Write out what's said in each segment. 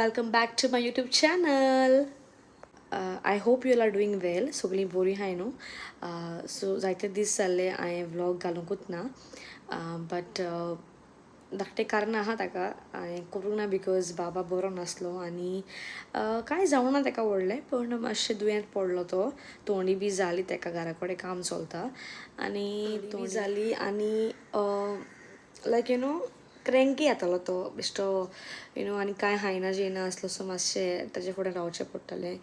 Welcome back to my YouTube channel. I hope you all are doing well. सगळीं बरीं आहाय न्हू. So जायते दीस जाल्ले हांवें व्लॉग घालूंकूच ना, बट धाकटें कारण आहा ताका हांवें करूंक ना because बाबा बरो नासलो आनी कांय जावंक ना ताका व्हडलें, पूण मातशें दुयेंत पडलो तो. तोंडी बी जाली ताका, घरा कडेन काम चलता आनी तोंडी जाली आनी लायक you know cranky येतालो तो बेश्टो you know, आनी कांय खायना जेयना आसलो. सो मातशें ताजे फुडें रावचें पडटालें.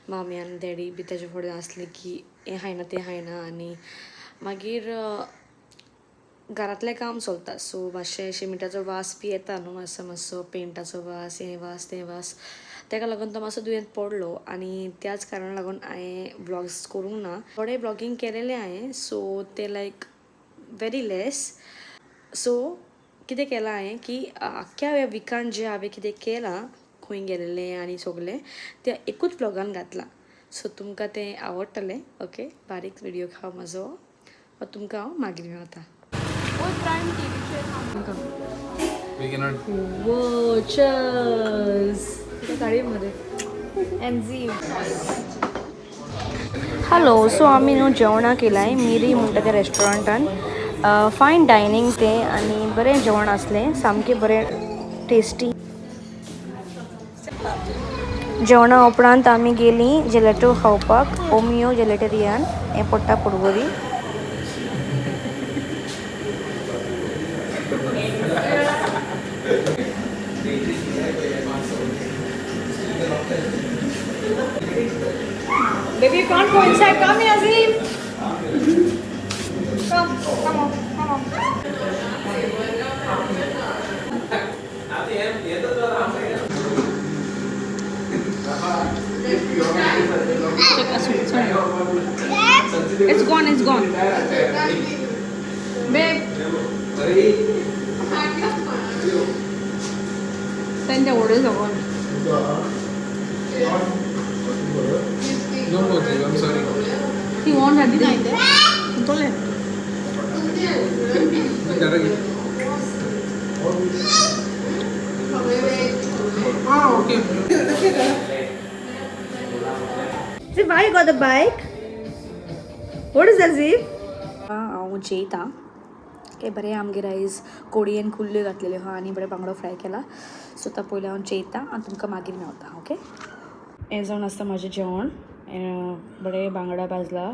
मामी आनी डॅडी बी ताजे फुडें आसले की हें खायना तें खायना आनी मागीर घरांतलें काम चलता. सो मातशें शिमिटाचो वास बी येता न्हू, मातसो मातसो पेंटाचो वास, हें वास तें वास, ताका लागून तो मातसो दुयेंत पडलो आनी त्याच कारणाक लागून हांवें व्लॉग्स करूंक ना. थोडे व्लॉगींग केलेलें हांवें, सो तें लायक वेरी लेस. सो कितें केलां हांवें की आख्ख्या ह्या विकान जें हांवें कितें केलां, खंय गेलेलें आनी सगलें तें एकूच व्लॉगान घातलां. सो तुमकां तें आवडटलें. ओके, बारीक व्हिडियो आहा म्हजो, तुमकां हांव मागीर मेवता. We cannot. Whoa, cheers! गाडयेमध्ये. हॅलो, सो आमी न्हू जेवणां केलां मिरी म्हणटा त्या रेस्टॉरंटान. फायन डायनींग तें आनी बरें जेवण आसलें, सामकें बरें टेस्टी. जेवणा उपरांत आमी गेलीं जेलेटो खावपाक ओमियो जेलेटेरियान, हें पडटा Porvorim. Baby, you can't go inside. Come here, Azim. Come, come on, come on. It's gone, it's gone. Babe. Send the orders are gone. No, no, I'm sorry. He won't have this. Tole. Ah, okay. Zip, why you got the bike? What is that, Zip? हांव जेयता. Okay, बरें आमगेर आयज कोडयेन कुल्ल्यो घातलेल्यो आहा आनी बरें बांगडो फ्राय केला. सो आतां पयलीं हांव जेयता आनी तुमकां मागीर मेवता. ओके, हें जावन आसता म्हाजें जेवण. बरें बांगडा भाजला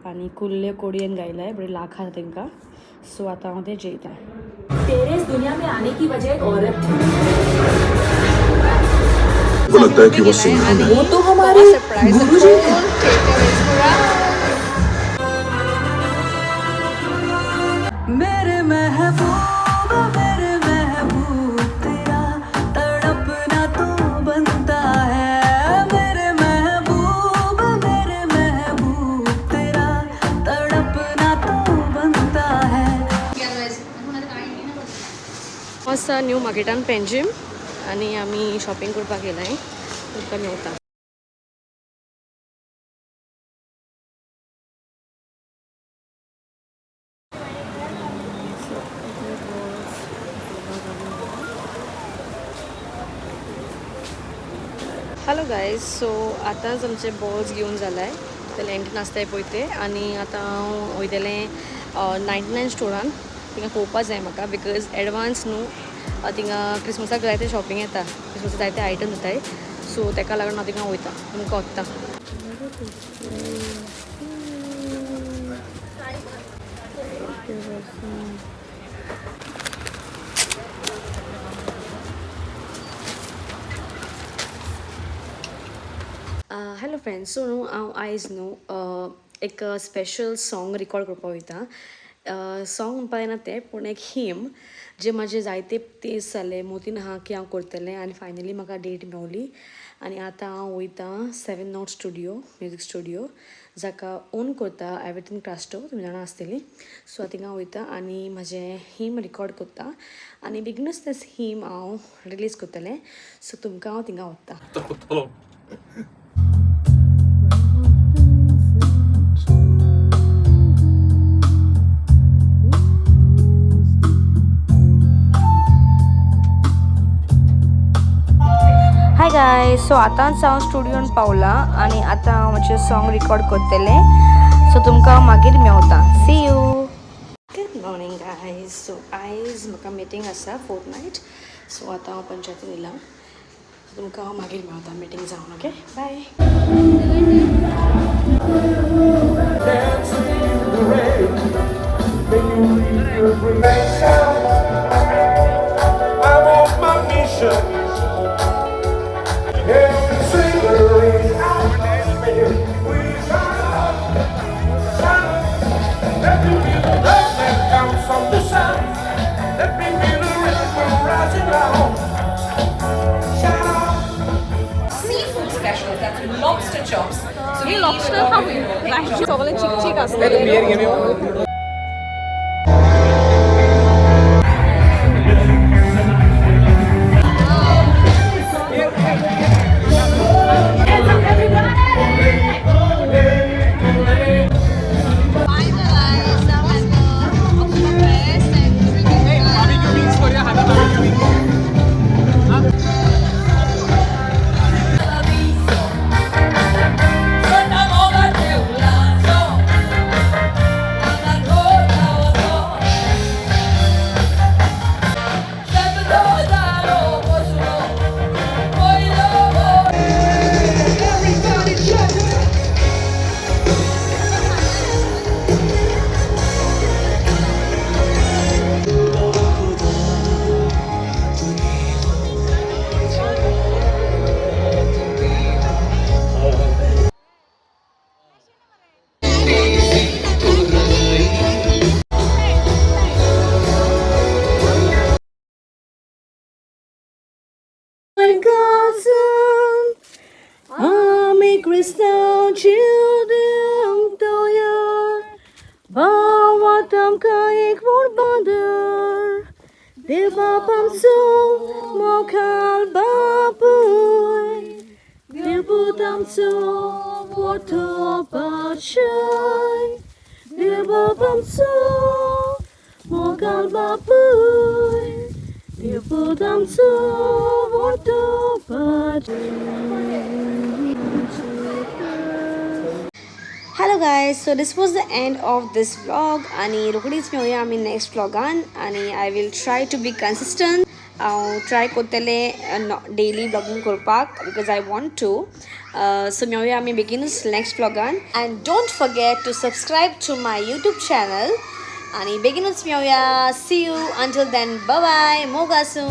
आनी कुल्ल्यो कोडयेन घायलाय, बरें लाख आहा तेंकां. सो आतां हांव तें जेयता. तेरे इस दुनिया में आने की वजह एक औरत थी. को लगता है कि वो सिंघम है. वो तो हमारे गुरुजी थे. मेरे महबूब मेरे महबूब तेरा तड़पना तो बनता है. मेरे महबूब तेरा तड़पना तो बनता है. मस्त न्यू मार्केटान पेंजीम आनी आमी शॉपिंग करपाक येयलाय. तुमकां मेवता. हॅलो गायज, सो आतांच आमचे बॉल्स घेवन जालाय, ते लेंट नासताय पळय ते. आनी आतां हांव वयतलें 99 स्टोरान. थिंगा पळोवपा जाय म्हाका because advance न्हू थिंगा क्रिसमसाक जायते शॉपिंग येता, क्रिसमसाक जायते आयटम जाताय. सो ताका लागून हांव थिंगा वयता, तुमकां वता. हॅलो फ्रेंड्स, सो न्हू हांव आयज न्हू एक स्पेशल सॉंग रिकॉर्ड करपाक वयता. सॉंग म्हणपा जायना तें, पूण एक हिम जे म्हाजे जायते दीस जाले मोतीन आहा की हांव करतलें आनी फायनली म्हाका डेट मेवली. आनी आतां हांव वयता 7 not studio, music studio, जाका ओन करता एवरटीन क्रास्टो, तुमी जाणा आसतली. सो आतां थिंगा वयता आनी म्हाजें हिम रिकॉर्ड करता आनी बेगीनूच तें हिम हांव रिलीज करतलें. सो तुमकां हांव थिंगा वता. Hi गायज, सो आतांच हांव स्टुडियोन पावलां आनी आतां हांव म्हजें सॉंग रिकॉर्ड करतलें. सो तुमकां हांव मागीर मेवता. See you. Good morning guys. So आयज म्हाका मिटींग आसा फोर्थ नायट. सो आतां हांव पंचायतीन येयलां. सो तुमकां हांव मागीर मेवता मिटींग जावन. Okay, bye. I'm on my mission. Every single race out there, we shine, shine. Let me be the love that comes from the sun. Let me be the river rising round. Shine on. Seafood specials, that's lobster chops. So we lobster खावूं सगळें चिक चिक आसतलें. Barbecue wings करूया, हांगा barbecue wings. আমি Krishna children toyar Bhavatam kaik bandar Devapam so mokal bapuy Devutam so voto pachay Devapam so mokal bapuy Devutam so voto pachay. Hello guys, so this was the end of this vlog आणि रोखडीच मेळुया आमी next व्लॉगान. आनी I will try to be consistent. हांव try करतलें daily व्लॉगींग करपाक because I want to. So मेळुया आमी बेगीनूच next व्लॉगान and don't forget to subscribe to my YouTube channel. आनी बेगीनूच मेळुया. See you, until then, bye. मोग आसूं.